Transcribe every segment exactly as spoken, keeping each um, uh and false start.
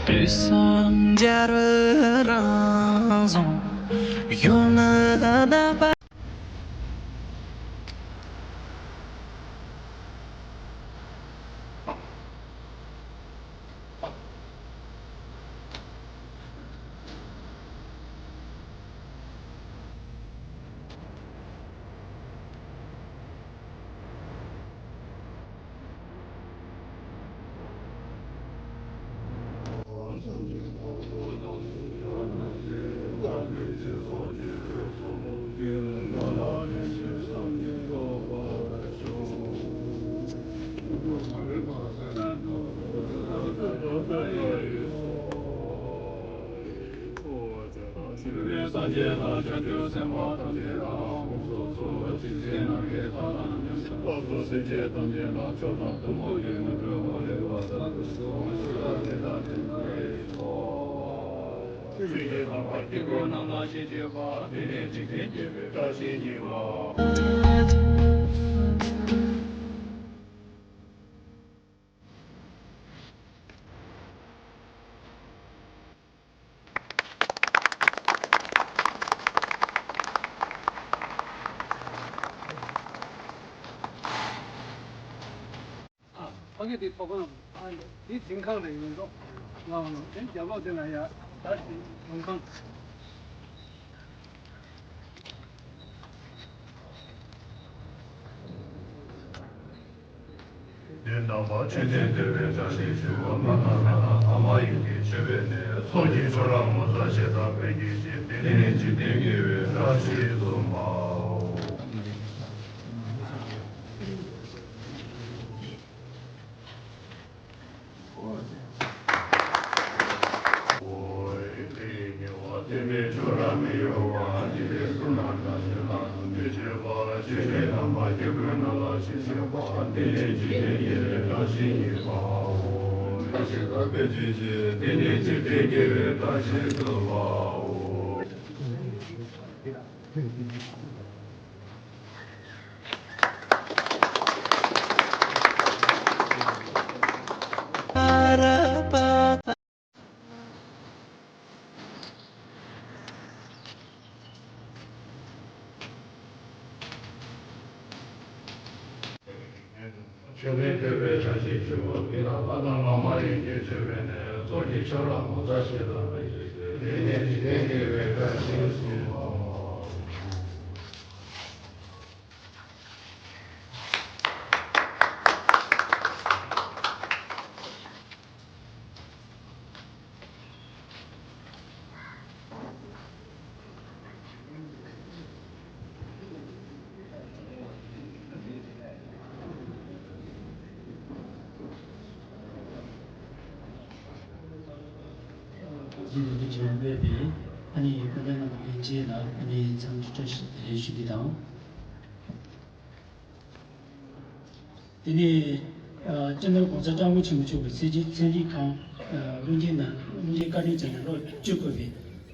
དུས་སུ་འབྱར་བའི་རང་བཟུང་ཡོད་ན་ད་པ། ཕ་གི་དེ་ཐོག་ཁང་། ཨ་འདི་འཛིན་ཁང་རེད་ཡིན་འགྲོ། ང་དེ་རྒྱབ་ལོགས་དེ་ལ་ཡ་ད་ཞིག་ལུང་ཁང་། དེ་ནང་པ་ཆོས་ལྡན་སྡེ་པའི་བཀྲ་ཤིས་ཞུ་བ། མ་ན་ན་ན་ཨ་མ་ཡིན་གྱི་ཆོས་པའི་གནས། ཚོགས་ཀྱི་ཆོས་ར་མོ་ས་ཞེ་དང་འཕེལ་གྱི་ཞིང་། དེ་ནས་འཇིག་རྟེན་དགེ་བའི་བཀྲ་ཤིས་སུ་མའོ། ཆོས་ལྡན་སྡེ་པའི་བཀྲ་ཤིས་ཞུ་བ། འདི་ལ་ལྷ་དང་ལྷ་མ་ཡིན་གྱི་ཆོས་པའི་གནས། ཚོགས་ཀྱི་ཆོས་ར་མོ་ས་ཞེ་དང་འཕེལ་གྱི་ཞིང་། དེ་ནས་འཇིག་རྟེན་དགེ་བའི་བཀྲ་ཤིས་སུ་མའོ། རྗེས་ལུས་འདི་བྱེད་པའི་ཨ་ནི་སྐུ་མགྲོན་རྣམ་པ་ལྷན་རྒྱས་ལ་ཨ་ནི་འཚམས་འདྲི་བཀྲ་ཤིས་བདེ་ལེགས་ཞུ་རྒྱུ་དང་། དེ་ནས་ སྤྱི་ནོར་༸གོང་ས་༸སྐྱབས་མགོན་ཆེན་པོ་མཆོག་གིས་སྲིད་སྤྱིའི་ཚན་རིག་ཁང་དབུ་འབྱེད་གནང་། དབུ་འབྱེད་བཀའ་དྲིན་བསྐྱངས་ནས་ལོ་བཅུ་འཁོར་བའི་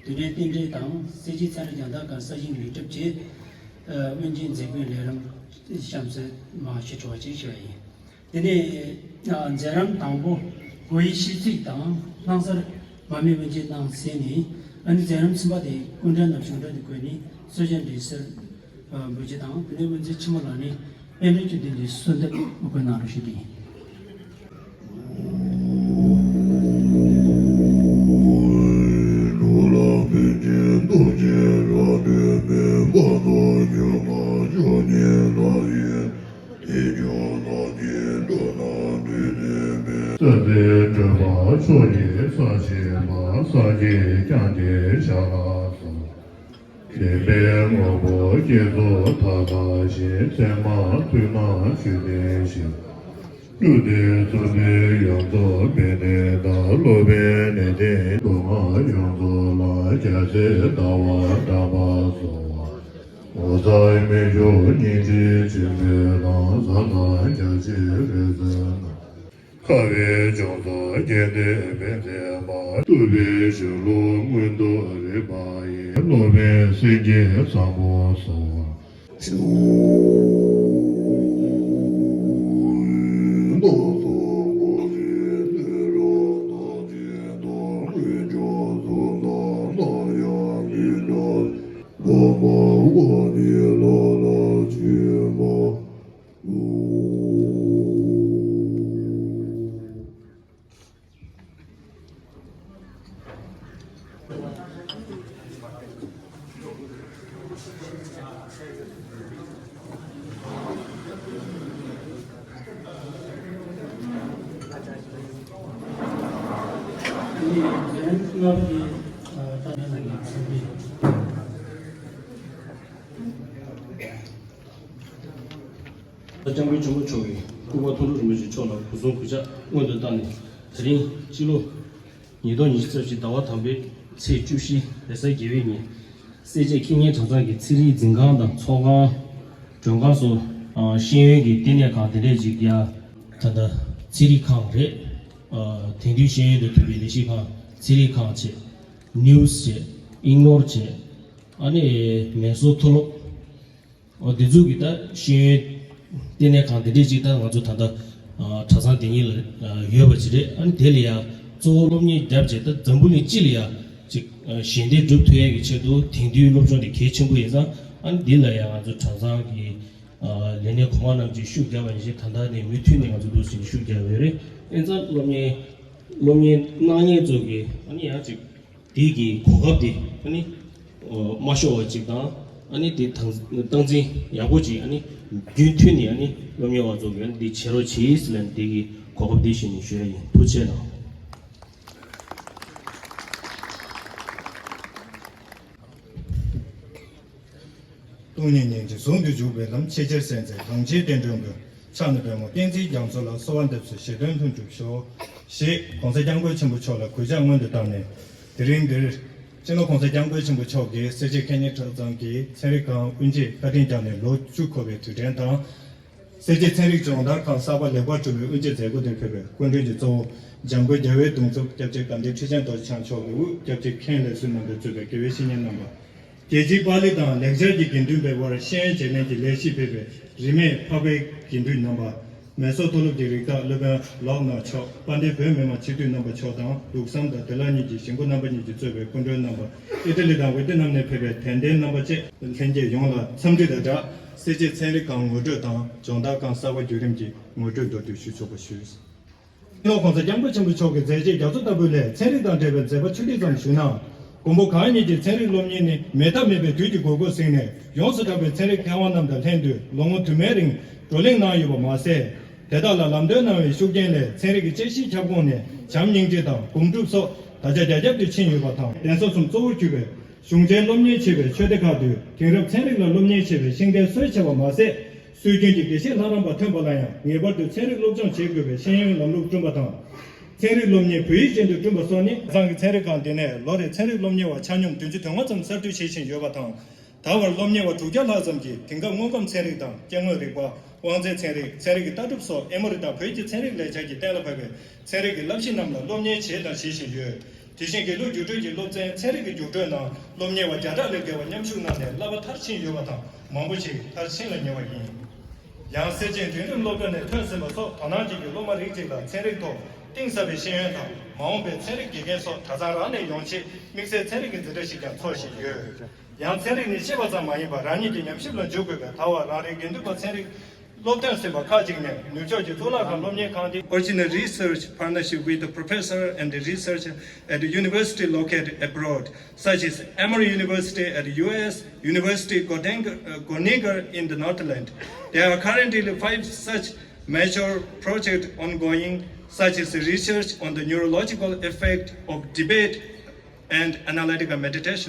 དུས་དྲན་རྟེན་འབྲེལ་དང་། སྲིད་སྤྱིའི་ཚན་རིག་སྦྱོང་བརྡར་ཁང་གསར་བཞེངས་ལེགས་གྲུབ་རྗེས། དབུ་འབྱེད་མཛད་སྒོའི་ལས་རིམ་གཤམ་གསལ་མར་ཞུ་ཆོག་པ་ཅིག་ཞུ་བ་ཡིན། དེ་ནས་མཛད་རིམ་དང་པོ་སྒོ་དབྱེའི་ཤིས་ཚིག་དང་། སྣང་གསར་མར་མེ་དབུ་འབྱེད་གནང་ཟིན་ནས། ཨ་ནི་མཛད་རིམ་གསུམ་པ་དེ་སྐུ་མགྲོན་ནམ་གཞུང་མགྲོན་དུ་བསྐོས་ནས་གསོལ་ཇ་འདྲེན་གསོལ་འབུལ་རྒྱུ་དང་། དེ་ནས་དབུ་མཛད་ཆེན་མོ་ལགས་ནས་པཎ་ཌི་ཏ་ཆོས་ལྡན་གྱི་གསོལ་འདེབས་འབུལ་གནང་རོགས་ཞུ་རྒྱུ་ཡིན། སྲིད་པའི་སྤྲུལ་པ་མཆོག་ཉིད་སངས་རྒྱས་པ། སངས་རྒྱས་བསྐྱངས་ཏེ་ཞལ་ལག་སོགས། བདེན་པའི་དངོས་པོ་བསྐྱེད་རྫོགས་མཐའ་དག་ཞིང་། མཚན་མ་ཐོས་རྣམས་ཆོས་བསྟན་ཞིང་། སྤྲུལ་པའི་གཙོ་བོས་ཡོངས་རྫོགས་པའི་གནས་དང་། སློབ་པའི་གནས་བརྟན་མདོ་སྔགས་ཡོངས་རྫོགས་ལ། རྒྱལ་སྲས་ཟླ་བ་གྲགས་པ་སོགས་པ། ངོ་མཚར་རྨད་བྱུང་སྙིང་རྗེ་ཆེན་པོའི་ལམ། བཟང་དང་རྒྱ་ཆེའི་རིག་འཛིན་རྣམས། ཁ་བའི་ལྗོངས་སུ་རྒྱས་འདེབས་པའི་མཛད་པ། བཏུད་པའི་ཞབས་ལུགས་མངོན་དུ་རིག་པ་ཡི། སློབ་དཔོན་སེང་གེ་བཟང་པོ་སོགས། སྐྱབས་མགོན་ཆེན་པོ་མཆོག་གིས་སྐུ་པར་མཐོང་གྲོལ་རིན་པོ་ཆེ་མཆོག་ལ་སྒོ་གསུམ་གུས་ཕྱག་སྔོན་དུ་བཏང་ནས། དེ་རིང་སྤྱི་ལོ་ཉིས་སྟོང་ཉི་ཤུ་རྩ་གཅིག་ཟླ་བ་དང་པོའི་ཚེས་བཅུ་བཞི་རེས་གཟའ་ཉི་མའི་ཉིན། སེར་བྱེས་ཁེ་གཉན་གྲྭ་ཚང་གི་ཚན་རིག་འཛིན་ཁང་དང་ཚོགས་ཁང་། མགྲོན་ཁང་སོགས་ཤེས་ཡོན་གྱི་བསྟི་གནས་ཁང་དེ་འདྲས་ཅིག་ཡ། ད་ལྟ་ཚན་རིག་ཁང་རེད། དེང་དུས་ཤེས་ཡོན་དང་མཐུན་པའི་ལས་གཞི་ཁང་། ཚན་རིག་ཁང་བྱས། ནིའུ་སི་བྱས། ཨིག་ནོར་བྱས། ཨ་ནི་མེ་སོར་མཐོ་སློབ། འོ་དེ་ཚོ་གི་ད་ཤེས་ཡོན་བསྟི་གནས་ཁང་དེ་འདྲས་ཅིག་ད་ང་ཚོ་ད་ལྟ་གྲྭ་ཚང་དེ་ཉིད་ལ་ཡོད་པ་ཅིག་རེད། ཨ་ནི་དེ་ལ་ཡ་གཙོ་བོ་སློབ་གཉེར་བརྒྱབ་བྱས། ད་འཛམ་བུ་གླིང་སྤྱི་ལ་ཡ་ཅིག་ཞལ་འདེབས་སྒྲུབ་ཐུབ་ཡས་ཀྱི་ཆེད་དུ་དེང་དུས་སློབ་སྦྱོང་དེ་གལ་ཆེན་པོ་ཡིན་ཙང་། ཨ་ནི་འདི་ལ་ཡ་ང་ཚོ་གྲྭ་ཚང་གི་ལས་སྣེ་གོང་མ་རྣམས་ཀྱིས་ཤུགས་བརྒྱབ་པ་ཡིན་ཞེས། ད་ལྟ་ནས་མུ་མཐུད་ནས་ང་ཚོ་འདུག་ཟིན་ཤུགས་བརྒྱབ་ཡོད་རེད། ཨིན་ཙང་སློབ་གཉེར་སློབ་གཉེར་གནང་མཁན་ཚོ་གིས་ཨ་ནི་ཡང་ཅིག་དེ་གི་གོ་སྐབས་དེ་ཨ་ནི་མ་ཤོར་བ་ཅིག་དང་། ཨ་ནི་དེ་སྟངས་འཛིན་ཡག་པོ་ཅིག་ཨ་ནི་རྒྱུན་མཐུད་ནས་ཨ་ནི་སློབ་གཉེར་བ་ཚོ་གིས་ཨ་ནི་དེ་བྱེད་རོགས་བྱེད་ཟེར་ལབ་ནས་དེ་གི་གོ་སྐབས་དེ་ཞུས་ནས་ཞུ་ཡ་ཡིན། ཐུགས་རྗེ་གནང་། སྟོང་ཉིད་སྙིང་རྗེ་ཟུང་དུ་འཇུག་པའི་ལམ། ཆེས་ཆེར་གསལ་མཛད་གངས་ཅན་བསྟན་འགྲོའི་མགོན། ཕྱག་ན་པདྨོ་བསྟན་འཛིན་རྒྱ་མཚོ་ལ། གསོལ་བ་འདེབས་སོ་བཞེད་དོན་ལྷུན་གྲུབ་ཤོག་ཞེས་༸གོང་ས་༸སྐྱབས་མགོན་ཆེན་པོ་མཆོག་ལ་གུས་ཕྱག་སྔོན་དུ་བཏང་ནས། དེ་རིང་འདིར་སྤྱི་ནོར་༸གོང་ས་༸སྐྱབས་མགོན་ཆེན་པོ་མཆོག་གིས་སེར་བྱེས་ཁེ་གཉན་གྲྭ་ཚང་གི་ཚན་རིག་ཁང་དབུ་འབྱེད་བཀའ་དྲིན་བསྐྱངས་ནས་ལོ་བཅུ་འཁོར་བའི་དུས་དྲན་དང་། སེར་བྱེས་ཚན་རིག་སྦྱོང་བརྡར་ཁང་གསར་པ་ལེགས་པར་གྲུབ་པའི་དབུ་འབྱེད་མཛད་སྒོ་དེར་ཕེབས་པའི་སྐུ་མགྲོན་གྱི་གཙོ་བོ་འཇམ་མགོན་རྒྱལ་བའི་གདུང་འཚོབ་སྐྱབས་རྗེ་དགའ་ལྡན་ཁྲི་ཆེན་རྡོ་རྗེ་འཆང་མཆོག་གི་དབུས་སྐྱབས་རྗེ་མཁན་ལས་ཟུར་རྣམ་པས་གཙོས་པའི་དགེ་བའི་བཤེས་གཉེན་རྣམ་པ། རྒྱལ་སྤྱིའི་པཱ་ལི་དང་ལེགས་སྦྱར་གྱི་དགེ་འདུན་པའི་དབར་ཤེས་ཡོན་བརྗེ་ལེན་གྱི་ལས་གཞིར་ཕེབས་པའི་རིས་མེད་འཕགས་པའི་དགེ་འདུན་རྣམ་པ། མེ་སོར་མཐོ་སློབ་ཀྱི་རིགས་བདག་སློབ་དཔོན་ལོག་ནར་མཆོག་དཔལ་ལྡན་བོད་མི་མང་སྤྱི་འཐུས་རྣམ་པ་མཆོག་དང་། ལུགས་བཟང་དང་བདེ་བླག་གཉིས་ཀྱི་གཞིས་འགོ་རྣམ་པ་གཉིས་ཀྱིས་གཙོས་པའི་སྐུ་མགྲོན་རྣམ་པ། ཨི་ཊ་ལི་དང་ཝེ་ཏི་ནམ་ནས་ཕེབས་པའི་དད་ལྡན་རྣམ་པ་བཅས། ལྷན་རྒྱས་ཡོངས་ལ་འཚམས་འདྲི་དང་སྦྲགས། སེར་བྱེས་ཚན་རིག་ཁང་ངོ་སྤྲོད་དང་སྦྱོང་བརྡར་ཁང་གསར་པ་བརྒྱུད་རིམ་གྱི་ངོ་སྤྲོད་མདོར་བསྡུས་ཞུ་ཆོག་པ་ཞུས། ༸གོང་ས་༸སྐྱབས་མགོན་ཆེན་པོ་མཆོག་གི་མཛད་རྗེས་རྒྱ་མཚོ་ལྟ་བུ་ལས། ཚན་རིག་དང་འབྲེལ་བའི་མཛད་པ་ཆུང་འདྲིས་ཙམ་ཞུས་ན། མགོན་པོ་གང་ཉིད་ཀྱིས་ཚན་རིག་སློབ་གཉེར་ནི་མེད་ཐབས་མེད་པའི་དུས་ཀྱི་དགོས་མཁོར་གཟིགས་ནས། ཡོངས་སུ་གྲགས་པའི་ཚན་རིག་མཁས་དབང་རྣམས་དང་ལྷན་དུ་ལོ་ངོ་དུ་མའི་རིང་བགྲོ་གླེང་གནང་ཡོད་པ་མ་ཟད། དེ་དག་ལ་ལམ་སྟོན་གནང་བའི་ཤུགས་རྐྱེན་ལས། ཚན་རིག་གི་དཔྱད་གཞིའི་ཁྱབ་ཁོངས་ནས་བྱམས་སྙིང་རྗེ་དང་སྒོམ་སྒྲུབ་སོགས་དར་ཆ་རྒྱ་ཁྱབ་ཏུ་ཕྱིན་ཡོད་པ་དང་། གདན་ས་གསུམ་གཙོ་བོར་གྱུར་པའི་གཞུང་ཆེན་སློབ་གཉེར་ཆེ་བའི་ཆོས་སྡེ་ཁག་ཏུ་དེང་རབས་ཚན་རིག་ལ་སློབ་གཉེར་བྱེད་པའི་ཤེས་ལྡན་སྲོལ་ཕྱེ་བ་མ་ཟད། སྲོལ་རྒྱུན་གྱི་དགེ་བཤེས་ལྷ་རམས་པ་ཐོན་པ་ལ་ཡང་ངེས་པར་དུ་ཚན་རིག་སློབ་སྦྱོང་བྱེད་དགོས་པའི་ཤེས་ཡོན་ལམ་ལུགས་བསྐྲུན་པ་དང་། ཚན་རིག་སློབ་གཉེར་བོད་ཡིག་ཅན་དུ་བསྐྲུན་པ་སོགས་ནི། ཚང་གི་ཚན་རིག་ཁང་འདི་ནས་ལོ་རེར་ཚན་རིག་སློབ་གཉེར་བ་ཆ་སྙོམས་བདུན་ཅུ་དོན་ལྔ་ཙམ་གསར་གཏོད་བྱེད་བཞིན་ཡོད་པ་དང་། ད་བར་སློབ་གཉེར་བ་དྲུག་བརྒྱ་ལྷག་ཙམ་གྱིས་དེང་སྐབས་དངོས་ཁམས་ཚན་རིག་དང་སྐྱེ་དངོས་རིག་པ། དབང་རྩའི་ཚན་རིག་ཚན་རིག་གི་ལྟ་གྲུབ་སོགས་ཨེ་མོ་རི་དང་བོད་ཀྱི་ཚན་རིག་ལེགས་སྦྱར་གྱིས་གཏན་ལ་ཕབ་པའི་ཚན་རིག་གི་བསླབ་གཞི་རྣམས་ལ་སློབ་གཉེར་བྱས་དང་བྱེད་བཞིན་ཡོད། དེ་བཞིན་དགེ་ལུགས་རྒྱུགས་སྤྲོད་ཀྱི་སློབ་ཚན་ཚན་རིག་གི་རྒྱུགས་སྤྲོད་ནང་སློབ་གཉེར་བ་བརྒྱ་ཕྲག་ལས་བརྒལ་བ་མཉམ་ཞུགས་གནང་ནས་བསླབ་པ་མཐར་ཕྱིན་ཡོད་པ་དང་མང་པོ་ཞིག་མཐར་ཕྱིན་ལ་ཉེ་བ་ཡིན། ཡང་སེར་བྱེས་འབྲིང་རིམ་སློབ་གྲྭ་ནས་ཐོན་ཟིན་པ་སོགས་དོ་སྣང་ཅན་གྱི་སློབ་མ་རིགས་གཅིག་ལ་ཚན་རིག་ཐོག་གཏིང་ཟབ་པའི་ཤེས་ཡོན་དང་མ་འོངས་པའི་ཚན་རིག་དགེ་རྒན་སོགས་གྲྭ་ཚང་རང་ནས་ཡོང་ཆེད་དམིགས་བསལ་ཚན་རིག་གི་འཛིན་གྲྭ་ཞིག་ཀྱང་འཚོགས་བཞིན་ཡོད། ཡང་ཚན་རིག་ནི་ཤེས་པ་ཙམ་མ་ཡིན་པར་རང་ཉིད་ཀྱི་ཉམས་ཞིབ་ལ་འཇུག་དགོས་པས། ད་བར་རང་རེའི་དགེ་འདུན་པ་ཚན་རིག་སློབ་ཐོན་ཟིན་པ་ཁག་ཅིག་ནས་ནུབ་ཕྱོགས་ཀྱི་གཙུག་ལག་ཁང་སློབ་གཉེར་ཁང་དེ། Original research partnership with the professor and the researcher at the university located abroad, such as Emory University at the U S, University Groningen, uh, Groningen in the Netherlands. There are currently five such major projects ongoing, such as research on the neurological effect of debate and analytical meditation.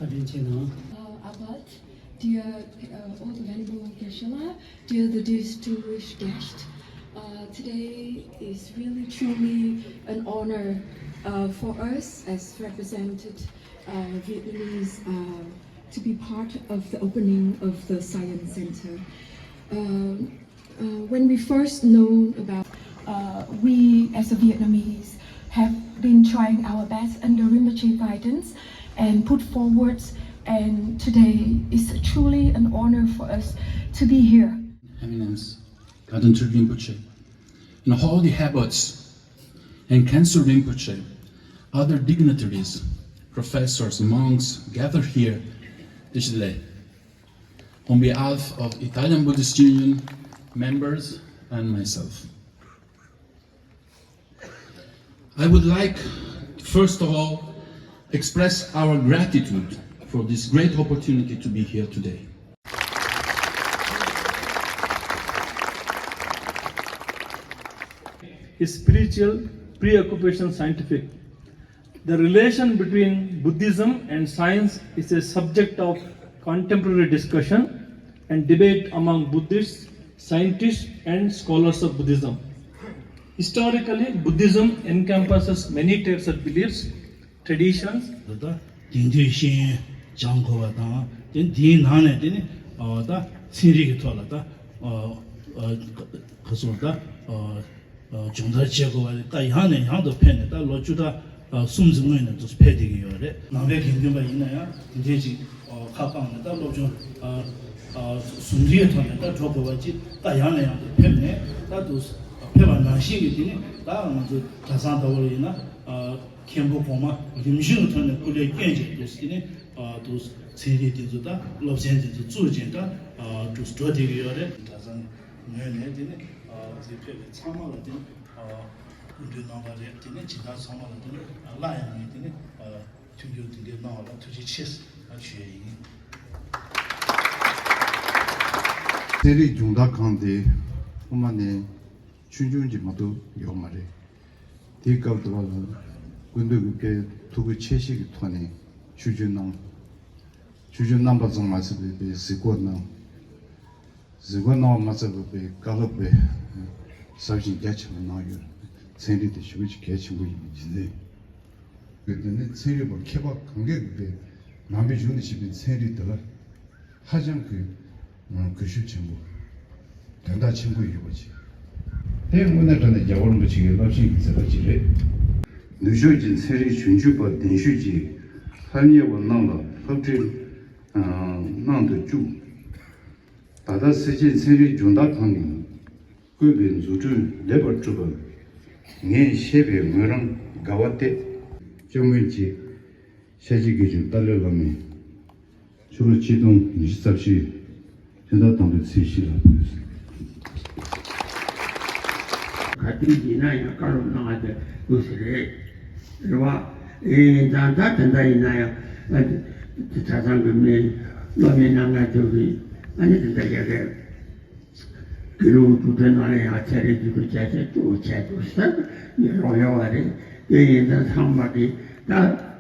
བཀའ་དྲིན་ཆེ་གནང་། Uh, Abad, dear, uh, all the venerable Geshe-la, dear the distinguished guest, uh, today is really truly an honor, uh, for us as represented, uh, Vietnamese, uh, to be part of the opening of the Science Center. Um, Uh, when we first known about, uh, we as a Vietnamese have been trying our best under Rinpoche guidance and put forward, and today is truly an honor for us to be here. Eminence, Gaden Trip Rinpoche, and holy habits, and Council Rinpoche, other dignitaries, professors, monks gathered here this day. On behalf of Italian Buddhist Union members and myself, I would like, first of all, express our gratitude for this great opportunity to be here today. Spiritual, preoccupation, scientific. The relation between Buddhism and science is a subject of contemporary discussion and debate among Buddhists, scientists, and scholars of Buddhism. Historically, Buddhism encompasses many types of beliefs, traditions. ད་ལྟ་དེང་དུས་ཤེས་ཡོན་སྦྱང་དགོས་པ་དང་དེ་དེའི་ནང་ནས་དེ་ནི་ད་ཚན་རིག་གི་ཐོག་ལ་ད་ག་སོང་ད། སྦྱོང་བརྡར་བྱེད་དགོས་པ་རེད། ད་ཡང་ནས་ཡང་དུ་ཕེབས་ནས་ད་ལོ་བཅུ་ཕྲག་གསུམ་ཙམ་སྔོན་ནས་དུ་ཕེབས་བསྡད་ཀྱི་ཡོད་རེད། ནང་པའི་དགེ་འདུན་པ་ཡིན་ན་ཡང་དེ་འདྲའི་ཅིག་ཁ་བསྐངས་ནས་ད་སློབ་སྦྱོང་ཟུང་འབྲེལ་ཐོག་ནས་ད་འགྲོ་དགོས་པ་ཅིག་ད་ཡང་ནས་ཡང་དུ་ཕེབས་ནས་ད་དུ་ཕེབས་པ་ནང་བཞིན་གྱི་དེ་ནི་ད་ང་ཚོ་གྲྭ་ཚང་ལྟ་བུ་ཡིན་ན་མཁན་པོ་གོང་མ་རིམ་བྱོན་གྱི་ཐོག་ནས་སྐུ་ལས་བསྐྱོན་བྱས་དུ་དེ་ནི་དུ་ཚན་རིག་དེ་ཚོ་ད་སློབ་ཚན་དེ་ཚོ་བཙུགས་བྱས་ད་དུ་འགྲོ་བསྡད་ཀྱི་ཡོད་རེད། གྲྭ་ཚང་ངོས་ནས་དེ་ནི་ཨ་དེ་ཕེབས་པའི་ཚང་མ་ལ་དེ་ནི་ཨ་སྐུ་མགྲོན་གནང་བ་རེད། དེ་ནི་སྦྱིན་བདག་ཚང་མ་ལ་དེ་ནི་ཨ་སླར་ཡང་ངས་དེ་ནི་ཨ་མཐུན་འགྱུར་དེ་འདྲའི་གནང་བ་ལ་ཐུགས་རྗེ་ཆེ་ཞུ་ཡ་ཡིན། ཚན་རིག་སྦྱོང་བརྡར་ཁང་དེ་ཐོག་མ་ནས་ཆུང་ཆུང་གཅིག་མ་གཏོགས་ཡོད་མ་རེད། དེའི་སྐབས་དུ་བ་ལ་སྐུ་མདུན་གྱིས་དཔེ་ཐུགས་ཁུར་ཆེ་བཞེས་ཀྱི་ཐོག་ནས་ཆོས་རྒྱུན་གནང་། ཆོས་རྒྱུན་གནང་པ་ཙམ་མ་ཟད་པའི་དཔེ་གཟིགས་སྐོར་གནང་། གཟིགས་སྐོར་གནང་བ་མ་ཚད་པར་དཔེ་བཀའ་སློབ་དཔེ་ཟབ་ཞིང་རྒྱ་ཆེ་བ་གནང་ཡོད། ཚན་རིག་དེ་ཞེ་པོ་ཅིག་གལ་ཆེན་པོ་ཡིན་པའི་རྒྱུ་མཚན། དེ་ནི་ཚན་རིག་པ་མཁས་པ་གང་གས་དཔེ་ནང་པའི་གཞུང་ནས་བཤད་པའི་ཚན་རིག་དེ་ལ་ཧ་ཅང་གི་གུས་ཞབས་ཆེན་པོ། དོན་དག་ཆེན་པོ་ཡོད་པ་ཅིག་དེ་དངོས་གནས་དྲང་གནས་རྒྱལ་བ་རིན་པོ་ཆེ་གི་རླབས་ཆེན་གྱི་མཛད་པ་ཅིག་རེད། ནུབ་ཕྱོགས་ཀྱི་ཚན་རིག་བྱང་ཆུབ་པ་གདན་ཞུས་ཀྱིས་ལྷབ་གཉེར་བ་རྣམས་ལ་ཕབ་སྒྲིག་གནང་དུ་བཅུག་ད་ལྟ་སེར་བྱེས་ཚན་རིག་སྦྱོང་བརྡར་ཁང་ནས་བསྐོས་པའི་རྫུ་འཕྲུལ་ལེགས་པར་གྲུབ་པ། ངས་བཤད་པའི་ངོས་རང་དགའ་བ་སྟེ། སྐྱབས་མགོན་གྱིས་ཤཱཀྱའི་དགེ་སྦྱོང་ཏཱ་ལའི་བླ་མའི་ཕྱི་ལོ་ཆིག་སྟོང་ཉི་ཤུ་རྩ་བཞི། དེ་འདྲ་དང་པོའི་ཚེ་ཞིག་ལ་ཕུལ་སོང་། ག་དུས་ཡིན་ན་ཡང་བཀའ་སློབ་གནང་བ་དེ་དགོས་ས་རེད། རེད་བ། ཨེ་ཡིན་ཙང་ད་དེ་འདྲ་ཡིན་ན་ཡང་ཨ་ནི་གྲྭ་ཚང་གི་མི་སློབ་མའི་རྣམ་ལྔ་ཚོ་གིས་ཨ་ནི་དེ་འདྲ་ཡག་གི་དགེ་ལུགས་དུས་དྲན་ནང་ལ་ཡང་ཚན་རིག་དུས་དྲན་བྱས་བྱས་གཙོ་བོ་བྱས་འདུག་ཟེར་ནས་རོགས་ཡོད་བ་རེད། དེ་ཡིན་ཙང་ཚང་མ་གིས་ད་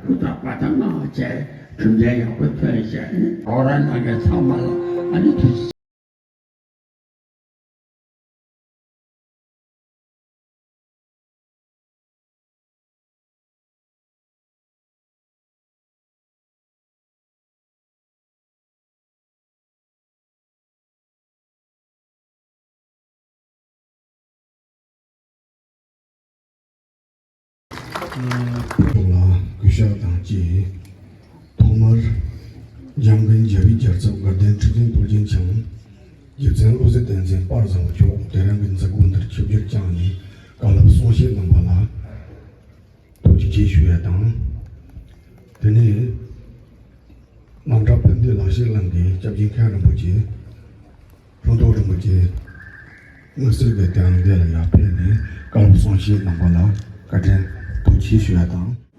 ཧུར་ཐག་པ་ཐག་གནང་བ་བྱས་གྲུབ་འབྲས་ཡག་པོ་ཐོན་བྱས་ནས་རོགས་རམ་གནང་མཁན་ཚང་མ་ལ་ཨ་ནི་ཐུགས་རྗེ་ཆེ། ལ་གུས་ཕྱག་དང་བཅས། ཐོག་མར་འཇམ་མགོན་རྒྱལ་བའི་རྒྱལ་ཚབ་དགའ་ལྡན་ཁྲི་འཛིན་དཔལ་ཆེན་འཆང་རྗེ་བཙུན་བློ་གསལ་བསྟན་འཛིན་དཔལ་བཟང་པོ་མཆོག་དེ་རིང་གི་མཛད་སྒོ་འདིར་ཆིབས་བསྒྱུར་བསྐྱངས་ནས་བཀའ་སློབ་གསུང་བཤད་གནང་བ་ལ་ཐུགས་རྗེ་ཆེ་ཞུ་ཡ་དང་། དེ་ནས་དམངས་ཁྲག་ཕན་བདེ་ལག་ཤེས་གླིང་གི་སྐྱབས་རྗེ་མཁན་རིན་པོ་ཆེ། ལྷུན་རྟོགས་རིན་པོ་ཆེ། དམིགས་བསལ་གྱི་དེའང་འདི་ལ་ཡར་ཕེབས་ནས་བཀའ་སློབ་གསུང་བཤད་གནང་བ་ལ་བཀའ་དྲིན་ཐུགས་རྗེ་ཆེ་ཞུ་ཡ་དང་།